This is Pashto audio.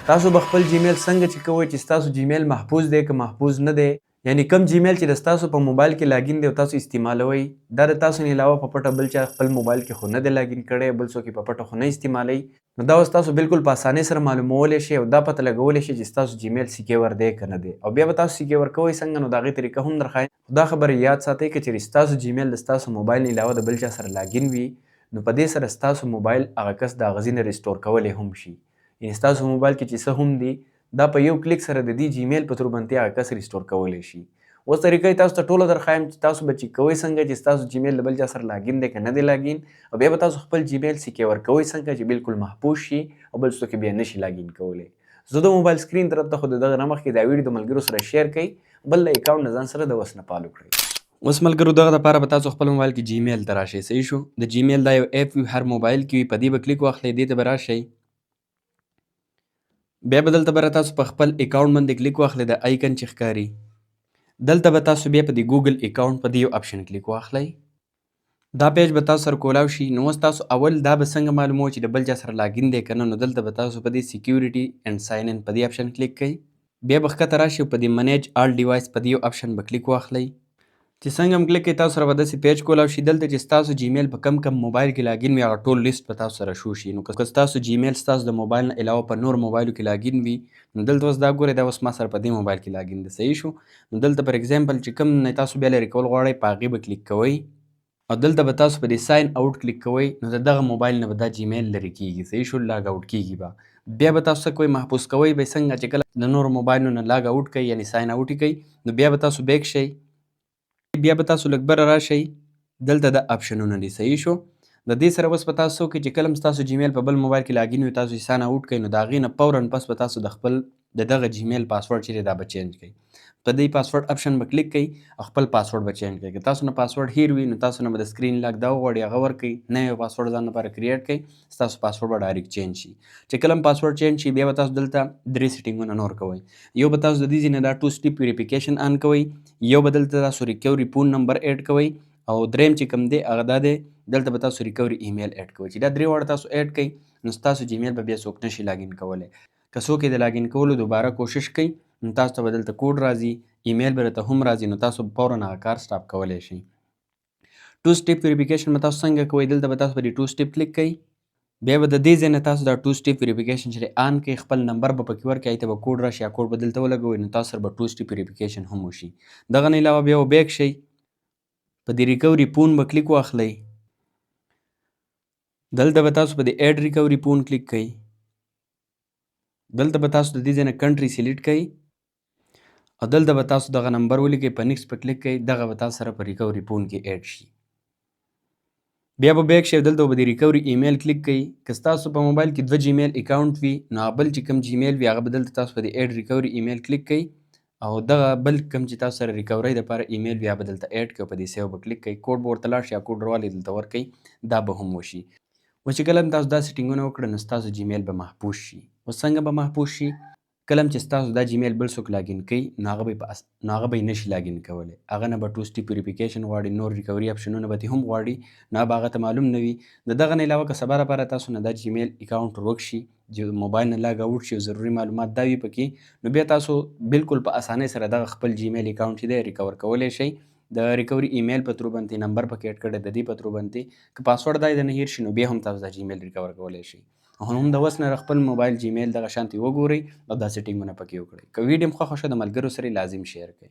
تاسو به خپل جیمیل څنګه چک کوئ چې ستاسو جیمیل محفوظ دی که محفوظ نه دی؟ یعنی کوم جیمیل چې د ستاسو په موبایل کې لاګین دی او تاسو استعمالوئ، دا د تاسو نه علاوه په پټه بل چا خپل موبایل کې خو نه دی لاګین کړی، بل څوک یې په پټه خو نه استعمالوي. نو دا اوس تاسو بالکل په اسانۍ سره معلومولی شئ او دا پته لګولی شئ چې ستاسو جیمیل سیکیور دی که نه دی. او بیا به تاسو سیکیور کوئ څنګه، نو د هغې طریقه هم درښایم. خو دا خبره یاد ساتئ، که چېرې ستاسو جیمیل د ستاسو موبایل نه علاوه د بل چا سره لاګین وي، نو په دې سره ستاسو موبایل هغه کس د هغه ځای نه ریسټور کولی هم شي. یعنی ستاسو موبایل کې چې څه هم دي، دا په یو کلیک سره د دې جیمیل په ترو باندې هغه کس ریسټور کولی شي. اوس طریقه یې تاسو ته ټوله درښایم چې تاسو به چک کوئ څنګه چې ستاسو جیمیل د بل چا سره لاګین دی که نه دی لاګین، او بیا به تاسو خپل جیمیل سیکیور کوئ څنګه چې بالکل محفوظ شي او بل څوک یې بیا نشي لاګین کولی. زه د موبایل سکرین طرف ته، خو د دغه نه مخکې دا ویډیو د ملګرو سره شیر کړئ، بل له اکاونټ نه ځان سره د وس نه فالو کړئ. اوس ملګرو، دغه لپاره به تاسو خپل موبایل کې جیمیل ته راشئ، صحیح شو؟ د جیمیل دا یو اپ وي، هر موبایل کې وي، په دې به کلیک واخلئ، دې ته به راشئ. بیا به دلته بره تاسو په خپل اکاونټ باندې کلیک واخلئ، د آیکن چې ښکاري. دلته به تاسو بیا په دې ګوګل اکاونټ په دې یو اپشن کلیک واخلئ. دا پیج به تاسو سره کولاو شي. نو اوس تاسو اول دا به څنګه معلومو چې د بل چا سره لاګین دی که نه؟ نو دلته به تاسو په دې سکیورټي اینډ ساین ان په دې اپشن کلیک کړئ. بیا به ښکته راشئ او په دې منیج آل ډیوایس په دې یو اپشن به کلیک واخلئ. چې څنګه هم کلیک کړئ، تاسو سره به داسې پیج کولاو شي. دلته چې ستاسو جیمیل په کم کم موبایل کې لاګین وي، هغه ټول لیست به تاسو سره شو شي. نو که ستاسو جیمیل ستاسو د موبایل نه علاوه په نور موبایلو کې لاګین وي، نو دلته اوس دا ګورئ، دا اوس ما سره په دې موبایل کې لاګین دی، صحیح شو؟ نو دلته پر اگزامپل چې کوم نه تاسو بیا لرې کول غواړئ، په هغې به کلیک کوئ او دلته به تاسو په دې ساین اوټ کلیک کوئ. نو د دغه موبایل نه به دا جیمیل لرې کیږي، صحیح شو؟ لاګ اوټ کیږي به. بیا به تاسو څه کوئ؟ محفوظ کوئ به څنګه؟ چې کله د نورو موبایلونو نه لاګ اوټ کوئ، یعنی ساین اوټ یې کوئ، نو بیا به تاسو بیک شئ. بیا به تاسو لږ بره راشئ، دلته د اپشنونه دي، صحیح شو؟ د دې سره اوس به تاسو څه وکړئ چې کله هم ستاسو جیمیل په بل موبایل کې لاګین وي، تاسو یې ساین اوټ کړئ، نو د هغې نه فوراً پس به تاسو د خپل د دغه جیمیل پاسورډ چې دی، دا به چینج کړئ. په دې پاسورډ اپشن به کلیک کړئ او خپل پاسورډ به چینج کړئ. که تاسو نه پاسورډ هیر وي، نو تاسو نه به د سکرین لاک دا وغواړي، هغه ورکړئ، نوی پاسورډ ځان لپاره کریټ کړئ، ستاسو پاسورډ به ډایرکټ چینج شي. چې کله هم پاسورډ چینج شي، بیا به تاسو دلته درې سیټینګونه نور کوئ. یو به تاسو د دې ځای نه دا ټو سټیپ ویریفیکیشن آن کوئ، یو به دلته تاسو ریکوري فون نمبر اډ کوئ او دریم چې کوم دی هغه دا دی، دلته به تاسو ریکوري ایمیل اډ کوئ. چې دا درې واړه تاسو اډ کړئ، نو ستاسو جیمیل به بیا څوک نشي لاګین کولی. که څوک یې د لاګین کولو دوباره کوشش کوي، نو تاسو ته به دلته کوډ راځي، ایمیل به درته هم راځي، نو تاسو به فوراً هغه کار سټاپ کولی شئ. ټو سټیپ ویریفیکیشن به تاسو څنګه کوئ؟ دلته به تاسو په دې ټو سټیپ کلیک کوئ. بیا به د دې ځای نه تاسو دا ټو سټیپ ویریفیکیشن چې آن کړئ، خپل نمبر به پکې ورکړئ، هلته به کوډ راشي، یا کوډ به دلته ولګوئ، نو تاسو سره به ټو سټیپ ویریفیکیشن هم وشي. دغه نه علاوه بیا به بیک شئ، په دې ریکوري فون به کلیک واخلئ. دلته به تاسو په دې اډ ریکوري فون کلیک کړئ. دلته به تاسو د دې ځای نه کنټري سلیکټ کړئ او دلته به تاسو دغه نمبر ولیکئ، په نیکس په کلیک کړئ، دغه به تاسو سره په ریکوري فون کې اډ شي. بیا به بیک شئ، دلته به د ریکوري ایمیل کلیک کړئ. که ستاسو په موبایل کې دوه جیمیل اکاونټ وي، نو هغه بل چې کوم جیمیل وي، هغه به دلته تاسو په دې اډ ریکوري ایمیل کلیک کړئ او دغه بل کوم چې تاسو سره ریکوري دپاره ایمیل وي، هغه به دلته اډ کړئ او په دې سیو به کلیک کړئ. کوډ به ورته لاړ شي، کوډ راولئ، دلته ورکړئ، دا به هم وشي. اوس چې کله هم تاسو دا سیټینګونه وکړئ، نو ستاسو جیمیل به محفوظ شي. اوس څنګه به محفوظ شي؟ کله هم چې ستاسو دا جیمیل بل څوک لاګین کوي، نو هغه به یې نشي لاګین کولی. هغه نه به ټو سټیپ ویریفیکیشن غواړي، نور ریکوري اپشنونه به ترې هم غواړي، نو هغه به هغه ته معلوم نه وي. د دغه نه علاوه که سبا لپاره تاسو نه دا جیمیل اکاونټ ورک شي، چې موبایل نه لاګ اوټ شي او ضروري معلومات دا وي پکې، نو بیا تاسو بالکل په اسانۍ سره دغه خپل جیمیل اکاونټ چې دی ریکور کولی شئ. د ریکوري ایمیل په ترو باندې، نمبر پکې اډ کړی د دې په ترو باندې، که پاسورډ دا یې نه هیر شي، نو بیا هم تاسو دا جیمیل ریکور کولی شئ. هم د اوس نه خپل موبایل جیمیل دغه شانتې وګورئ او دا سیټینګونه پکې وکړئ. که ویډیو مو خوښه شوه، د ملګرو سره لازم شیر کړئ.